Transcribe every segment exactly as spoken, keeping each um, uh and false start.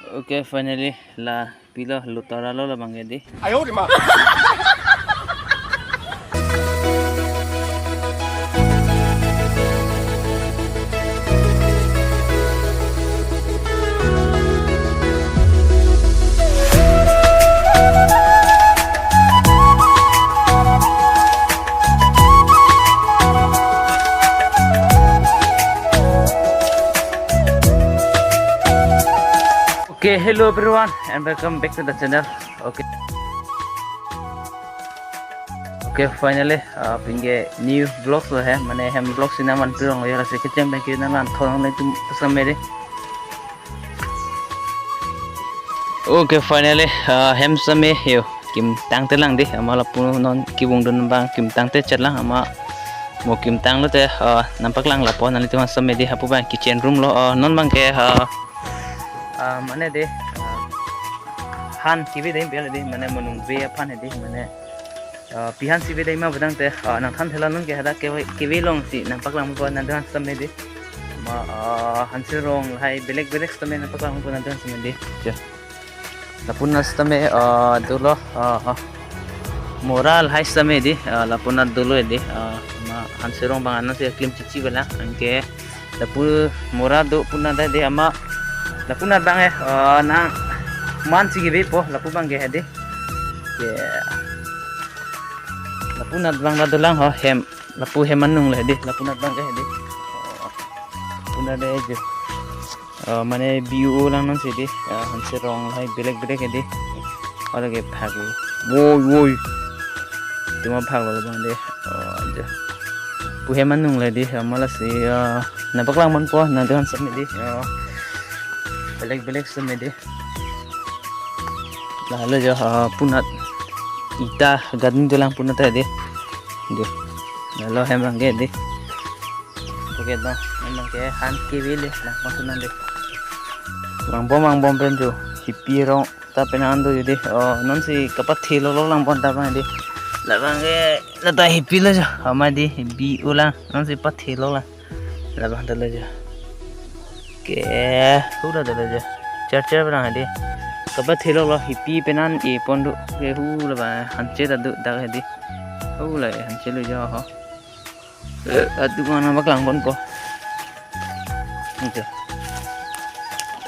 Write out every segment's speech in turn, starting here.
Okay, finally la pilo, Lutora lo labang ke dei. Okay, hello everyone and welcome back to the channel. Okay. Okay, finally, uh, pini ke new vlogs lo he, mane hem vlogs ina man pirong ya, lasi kecheng bang ke nanglang thon nang tum samedi. Okay, finally, uh, hem same yo, kim tangte lang dei, amat lapu non kibung dun bang kim tangte chet lang, amat mo kim tanglo te, uh, nangpaklang lapu nanglitum samedi, hapu bang kitchen room lo, uh, non bang ke, uh, uh, mane dei, uh, han kibi dei, biar dei, mane monung ve aphan dei, mane, uh, pihan si ve dei ma bedang te, uh, nangthan thela non ke hadak ke, kevi long si nangpaklang po nanglitum samedi. Ma, uh, hanserong lahai belek belek sitame nangpaklang po nanglitum samedi. Ja. Lapu na sitame, uh, dolo, uh, uh, mora lahai sitame dei, uh, lapu na dolo dei, uh, ma hanserong bang anan si klim chichi bela, anke lapu mora do pu na dei amat, lapu na bang eh, uh, nang man si kibi po, lapu bang ke dei. Ke. Lapu na bang la dolang ho hem. Lapu hem anung le dei, lapu na bang ke dei. Oh, lapu na dei jo. Oh, mane biu lang non si dei. Ah, hanserong lahai belek belek dei. Ada ke phak lo. Woi, woi. Tuma phak lo bang dei. Oh, jo. Lapu hem anung le dei. Amat lasi, ah, nangpaklang man po, nanglitum samedi. Oh. Belek belek samedi. Lahelo jo, ah, punat ita garden dolang punat dei. Jo. Lahelo hem bang ke dei. Oke, dah, hem bang ke han kibi le, lang pon sunan dei. Langbom, langbom pen jo, hipi rong ta penan do jo dei. Oh, non si kapathe lolo lang pon ta bang dei. Labang ke, la ta hipi lo jo, amat dei, hipi ulang, non si pathe lo lang. Labang dolo jo. Ke, hula dolo jo. Cher cher bang dei. Kapathe lolo hipi penan e pon do. Ke hula bang hanche ta do dak dei. Hula hanche lo jo ho. Eh, adu mana paklang pon po. Itu.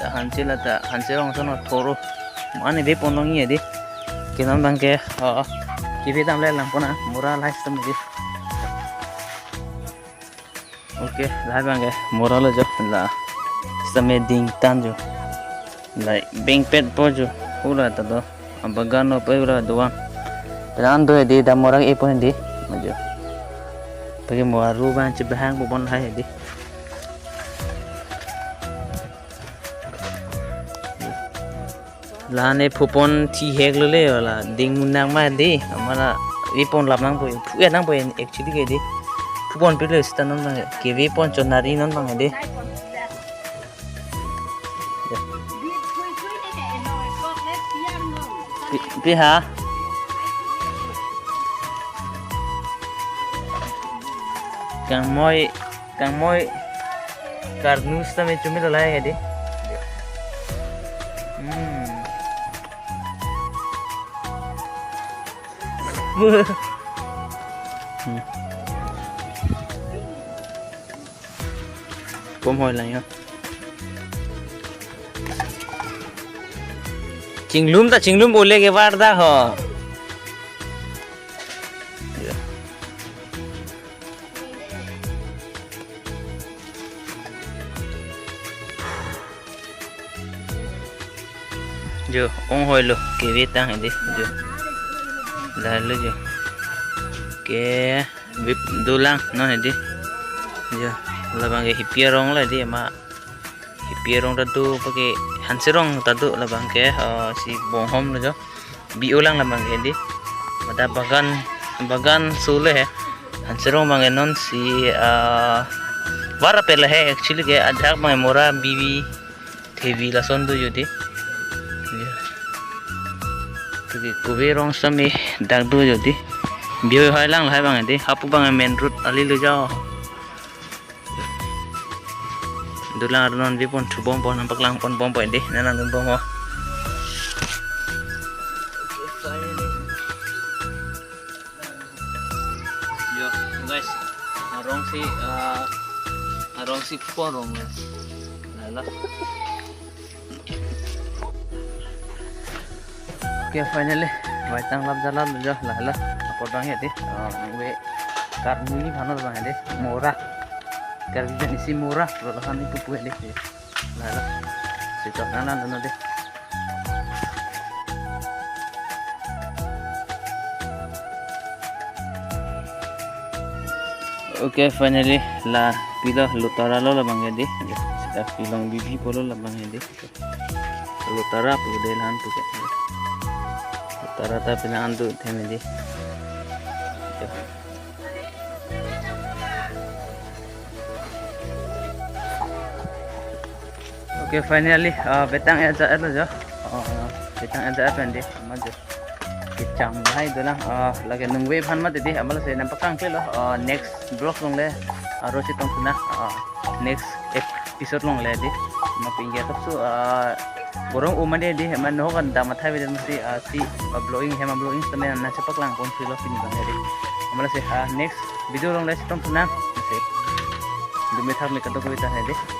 Ta hanche la ta hanserong sono thoro. Mane ve pon long ye dei. Ke non bang ke, oh, kibi tam le lang pon na. Mora lahai sitame dei. Okay, lahai bang ke mora lo jo la. Sitame ding tan jo. Lahai bengpet po jo. Hula ta do. Abagan lo pe hula doang. Penan do dei, dam mora e pon dei. Ajo. Pagi mora ru bang chebahang po pon lahai dei. La ne phupon thi hek lo le la ding munak ma dei, amat la ve pon lap nang po, phu ya nang po actually ke dei. Phupon pilo sita non bang ke ve pon chonari non bang dei. Pi, pi ha. Kangmoi. Kangmoi karnu sitame chumi lo lahai dei. Hmm. Hmm. Kom hoi lang yo. Chinglum ta chinglum ole ke var dak ho. Jo, ong hoi lo, kibi tang dei, jo. Lahelo jo. Ke, vip dolang, non dei. Jo, labang ke hipi arong la dei, amat hipi arong ta do, pagi hanserong ta do labang ke, eh, si bonghom lo jo. Biu lang labang ke dei. Mada bagan, bagan sule he. Hanserong bang ke non si, ah, var apel he actually ke ajak bang mora bibi thevi lason do jo dei. Ya. Pagi kuve rong sitame dak do jo dei. Biu hoi lang lahai bang dei. Hapu bang main road ali lo jo. Dolang arnon ve pon thu bom pon, nangpaklang pon bom pon dei, nanang dun bom ho. Guys, arongsi, ah, arongsi pon rong le. Lalo. Okay, finally, waitang lap jalan jo, lalo. Apot bang ya di. Oh, nungve Karbi aphan lo bang ya di. Mora. Karbi pen isi mora, lo lahan ipu pu ya di. Lalo. Situ nana dulu di. Okay, finally, la pilo Lotara lo labang ya di. Sita pilong bibi pulo labang ya di. Lotara pu de lahan pu ke. Lotara ta pina andu them ya di. Okay, finally, ah, betang eja lo jo. Ah, betang eja pen di, amat jo. Kecham hai dolang, ah, lake nungve aphan mat di, amat lasi nangpaklang ke lo. Ah, next vlog along le, ah, aro chetong thu nang, ah, next episode along le di. Amat pinggir tap su, ah, borong uma di di, amat no kan dam athai beden masi, ah, si, ah, vlogging hem vlogging semen nangchepaklang pon thu lo pini bang ya di. Amat lasi, ah, next video along le chetong thu nang, masi. Dumi thak me kadok kavita hai di.